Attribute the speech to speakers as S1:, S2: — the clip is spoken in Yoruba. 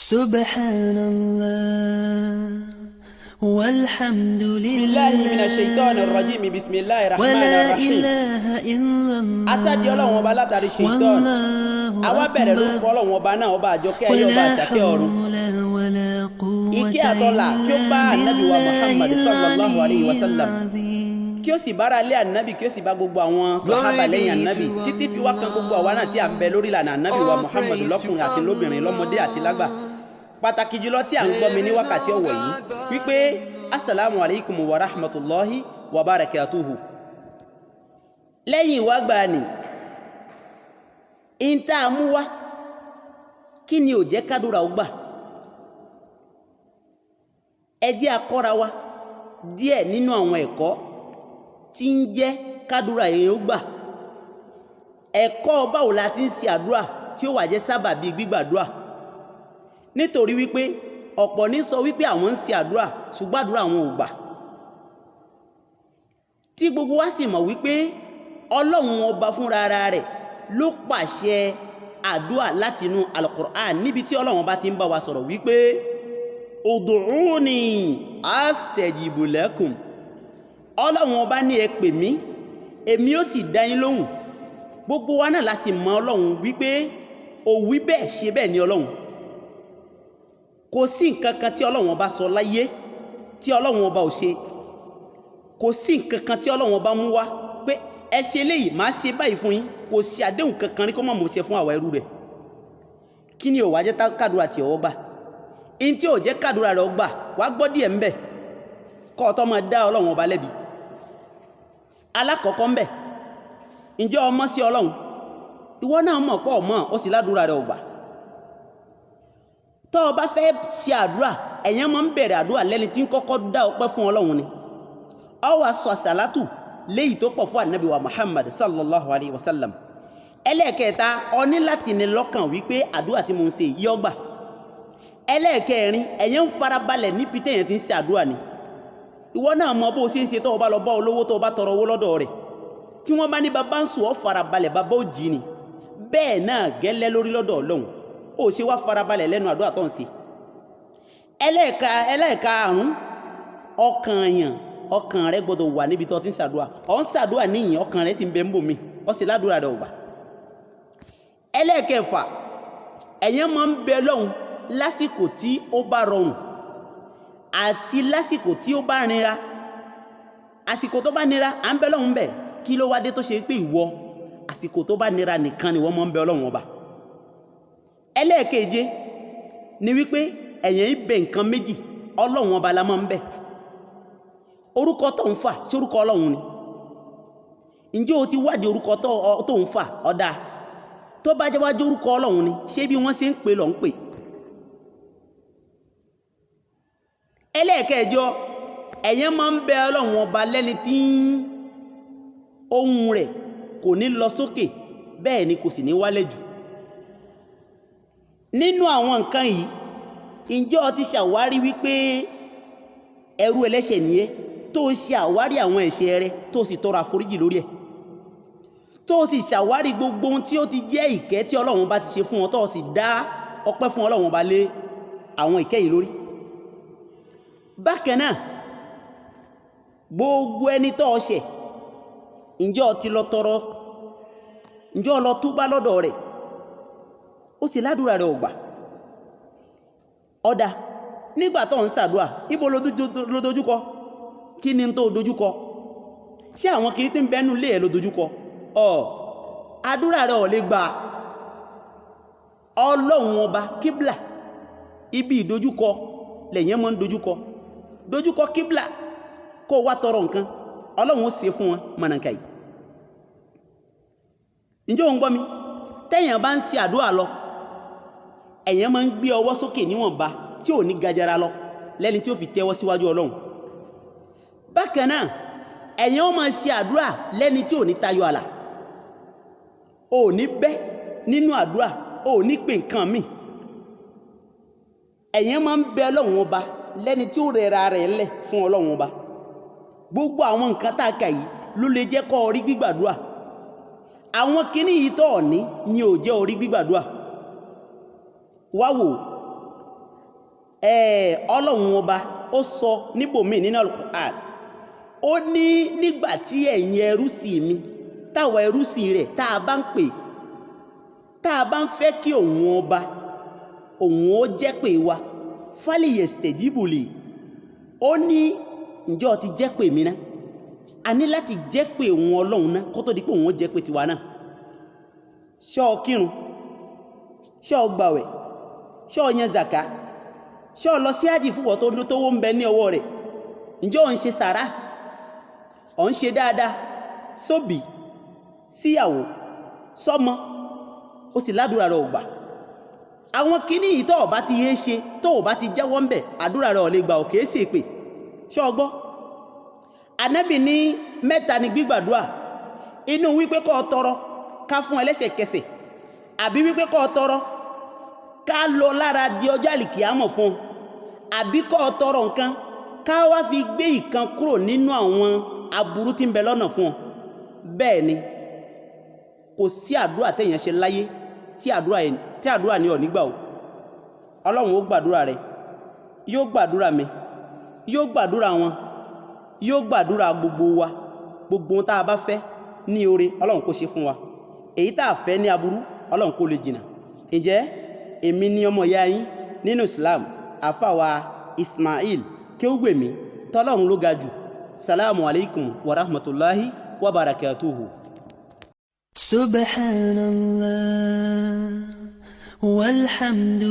S1: سبحان الله والحمد
S2: Bismillahi
S1: لله
S2: mina shaitani rajim. Bismillahi rahman
S1: ولا
S2: rahim.
S1: إله إلا الله
S2: Asádi Ọlọ́run Ọba látàrí ṣèitán.
S1: والله
S2: Àwa bẹ̀rẹ̀ lórúkọ
S1: أكبر
S2: Ọlọ́run Ọba náà, Ọba àjọkẹ́ ayé, Ọba
S1: ولا
S2: àṣàkẹ́ ọ̀run.
S1: حول ولا قوة
S2: Ìkẹ́ àtọlà kí ó bá
S1: إلا
S2: ànábì wa
S1: بالله
S2: Muhammad sallallahu alayhi wa
S1: العلي
S2: sallam.
S1: العظيم.
S2: Kí ó sì bára lé ànábì, kí ó sì bá gbogbo àwọn sọ̀hábà
S3: Glory
S2: lẹ́yìn
S3: be
S2: ànábì,
S3: to
S2: títí fi wá kan gbogbo àwa náà tí à ń bẹ lórí ìlànà ànábì wa
S3: All
S2: Muhammad,
S3: praise to
S2: lọ́kùnrin àti lóbìnrin, lọ́mọdé àti lágbà.
S3: Allah.
S2: Pàtàkì jùlọ tí à ń gbọ́ mi
S3: There
S2: ní
S3: is
S2: wákàtí
S3: no
S2: ọ̀wọ̀ yìí
S3: God but
S2: wípé assalamu alaikum wa rahmatulahi wa barakatuhu. Lẹ́yìn ìwá gbà ní ìta àmúwá, kí ni ò jẹ́ kádùrà ó gbà? Ẹ jẹ́ a kọ́ra wa díẹ̀ nínú àwọn ẹ̀kọ́ tí ń jẹ́ kádùrà èèyàn ó gbà. Ẹ̀kọ́ báwo la ti ń ṣe àdúrà tí ó wà jẹ́ sábàbí gbígbàdúrà, nítorí wípé ọ̀pọ̀ ní sọ wípé àwọn ń ṣe àdúrà ṣùgbọ́n àdúrà àwọn ò gbà, tí gbogbo wa sì mọ̀ wípé Ọlọ́run Ọba fúnra ara rẹ̀ ló pàṣẹ àdúrà láti inú Al-Qur'an, níbi tí Ọlọ́run Ọba ti ń bá wa sọ̀rọ̀ wípé ud'uni astajibu lakum. Ọlọ́run Ọba ní ẹ pè mí, èmi ó sì dá yín lóhùn. Gbogbo wa náà la sì mọ̀ Ọlọ́run wípé òwí bẹ́ẹ̀ ṣe bẹ́ẹ̀ ni Ọlọ́run. Kò sí nǹkan kan tí Ọlọ́run Ọba sọ láyé tí Ọlọ́run Ọba ò ṣe. Kò sí nǹkan kan tí Ọlọ́run Ọba mú wá pé ẹ ṣe léyìí, màá ṣe báyìí fún yín. Kò sí àdéhùn kankan ní kó má mú ṣe fún àwa ẹrú rẹ̀. Kí ni ò wá jẹ́ kádùrà tí ọwọ́ gbà? In tí ò jẹ́ kádùrà rẹ̀ ọgbà, wàá gbọ́ díẹ̀ ńbẹ̀ kọ́ ọ tó máa dá Ọlọ́run Ọba lẹ́bi. Alákọ̀ọ́kọ́ ńbẹ̀, ǹjẹ́ ọmọ sí Ọlọ́run? Ìwọ náà mọ̀ pọ̀ mọ́ ó sì ládùúrà rẹ̀ ọgbà. Tọ́ ọ bá fẹ́ ṣe àdúrà, ẹ̀yàn máa ń bẹ̀rẹ̀ àdúrà lẹ́ni tí ń kọ́kọ́ dá ọpẹ́ fún Ọlọ́run ni. Ọ wá sọ àsàlátù léyìí tó pọ̀ fún ànábì wa Muhammad sallallahu alayhi wa sallam. Ẹlẹ́ẹ̀kẹta, ọ ní láti ní lọ́kàn wípé àdúrà tí mo ń ṣe yìí ó gbà. Ẹlẹ́ẹ̀kẹrin, ẹ̀yàn ń farabalẹ̀ níbi téèyàn ti ń ṣe àdúrà ni. Ìwọ náà mọ bó o ṣe ń ṣe tó o bá lọ bá olówó, tó o bá tọrọ owó lọ́dọ̀ rẹ̀, tí wọ́n bá ní bàbá ń sùn, ọ farabalẹ̀, bàbá ò jí ni. Bẹ́ẹ̀ náà gẹ́lẹ́ lórí lọ́dọ̀ Ọlọ́run, ó ṣe wá farabalẹ̀ lẹ́nu àdúrà tó ń ṣe. Ẹlẹ́ẹ̀ka àrùn, ọkàn yàn, ọkàn rẹ gbọdọ̀ wà níbi tó ti ń ṣàdúrà. Ọ̀ ń ṣàdúrà níyìn, ọkàn rẹ sì ń bẹ ń bò mí, ọ sì ládùúrà rẹ ò gbà. Ẹlẹ́ẹ̀kẹfà, ẹ̀yàn máa ń bẹ lọ́hùn lásìkò tí ó bá rọrùn àti lásìkò tí ó bá nira. Àsìkò tó bá nira, à ń bẹ lọ́hùn bẹ̀. Kí ló wá dé tó ṣe pé ìwọ, àsìkò tó bá nira nìkan ni wọ́n máa ń bẹ Ọlọ́run Ọba? Ẹlẹ́ẹ̀keje ni wípé ẹ̀yàn ń bẹ nǹkan méjì, Ọlọ́run Ọba la máa ń bẹ. Orúkọ tó ń fà, sí orúkọ Ọlọ́run ni? Ǹjẹ́ o ti wádìí orúkọ tó ń fà? Ọ̀dà tó bá jẹ́ wájú orúkọ Ọlọ́run ni, ṣé bí wọ́n ṣe ń pè lọ́ ń pè? Ẹlẹ́ẹ̀kẹjọ, ẹ̀yàn máa ń bẹ Ọlọ́run Ọba lẹ́ni tí ohùn rẹ̀ kò ní lọ sókè, bẹ́ẹ̀ ni kò sì ní wálẹ̀ jù. Nínú àwọn nǹkan yìí, ǹjẹ́ o ti ṣàwárí wípé ẹrú ẹlẹ́ṣẹ̀ nìyẹn, tó ṣe àwárí àwọn ẹ̀ṣẹ̀ rẹ, tó sì tọrọ àforíjì lórí ẹ̀, tó sì ṣàwárí gbogbo ohun tí ó ti jẹ́ ìkẹ́ tí Ọlọ́run bá ti ṣe fún ọ, tó sì dá ọpẹ́ fún Ọlọ́run bá lé àwọn ìkẹ́ yìí lórí? Bákan náà, gbogbo ẹni tó ṣẹ̀, ǹjẹ́ o ti lọ tọrọ? Ǹjẹ́ o lọ túbá lọ́dọ̀ rẹ̀? Ó sì ládùúrà rẹ̀ ọgbà. Ọ̀dà nígbà tó ń ṣàdúà, ibo ló dojúkọ? Kí ni tó dojúkọ? Ṣé àwọn kiri tí ń bẹnu lé ẹ̀ ló dojúkọ? Ọ àdúrà rẹ̀ ò lè gbà. Ọlọ́run Ọba kíblà, ibi ìdojúkọ lẹ̀yìn mọ́ ń dojúkọ. Dojúkọ kíblà kó wá tọrọ nǹkan, Ọlọ́run ó ṣe fún wọn mọ̀nàkà yìí. Ǹjẹ́ ò ń gbọ́ mi? Tẹ́yàn bá ń ṣe àdúrà lọ, ẹ̀yàn máa ń gbé ọwọ́ sókè níwọ̀nba tí ò ní gajara lọ, lẹ́ni tí ó fi tẹ́wọ́ síwájú Ọlọ́run. Bákan náà, ẹ̀yàn ó máa ṣe àdúrà lẹ́ni tí ò ní tayọ àlà. Ò ní bẹ́ nínú àdúrà, ò ní pè nǹkan míì. Ẹ̀yàn máa ń bẹ Ọlọ́run Ọba lẹ́ni tí ó rẹra rẹ̀ lẹ̀ fún Ọlọ́run Ọba. Gbogbo àwọn nǹkan tá a kà yìí ló lè jẹ́ kó o rí gbígbàdúrà. Àwọn kinní yìí tó ọ̀ ní ni ò jẹ́ orí gbígbàdúrà. Wá wò, Ọlọ́run ọba ó sọ níbòmíì nínú Al-Qur'an, ó ní nígbà tí ẹ̀yin ẹrúsìn mi, táwa ẹrúsìn rẹ̀, tá a bá ń pè, tá a bá ń fẹ́ kí òun ọba òun ó jẹ́ pé wa, fáliyẹ̀stẹ̀jíbùlì, ó ní ǹjẹ́ ó ti jẹ́ pé mi ná? A ní láti jẹ́ pé òun ọlọ́run ná kó tó di pé òun ó jẹ́ pé tiwa náà. Ṣé o kírun? Ṣé o gbàwẹ̀? Ṣé o yan zàká? Ṣé o lọ sí àjì fún wọn tó ń tówó ń bẹ ní ọwọ́ rẹ̀? Ǹjẹ́ ò ń ṣe sàrà? Ò ń ṣe dáadáa sóbì, síyàwó, sọ́mọ, ó sì ládùúrà rẹ̀ ò gbà? Àwọn kinní yìí tó o bá ti yé ṣe, tó o bá ti jẹ́wọ́ ń bẹ̀, àdúrà rẹ̀ ò lè gbà, ò kìí ṣe pé. Ṣé o gbọ́? Ànábì ní mẹ́ta ni gbígbàdúrà. Inú wípé kó o tọrọ ká fún ẹ lẹ́sẹ̀kẹsẹ̀, àbí wípé kó o tọrọ ká lọ lára di ọjọ́ àlìkìyámọ̀ fún ọ, àbí kó o tọrọ nǹkan ká wá fi gbé ìkan kúrò nínú àwọn aburú tí ń bẹ lọ́nà fún ọ. Bẹ́ẹ̀ ni kò sí àdúrà téèyàn ṣe láyé tí àdúrà ní ò ní gbà o. Ọlọ́run ó gbàdúrà rẹ, yóò gbàdúrà mi, yóò gbàdúrà wọn, yóò gbàdúrà gbogbo wa. Gbogbo ohun tá a bá fẹ́ ní oore, Ọlọ́run kó ṣe fún wa. Èyí tá a fẹ́ ní aburú, Ọlọ́run kó lè jìnnà. Ǹjẹ́ èmi ni ọmọ ìyá yín nínú Islam, àfàwà Ismail Kéwúgbèmí, tọ́lọ́run ló ga jù. Salamu alaykum wa rahmatulahi wa barakatuhu.
S1: سبحان الله والحمد.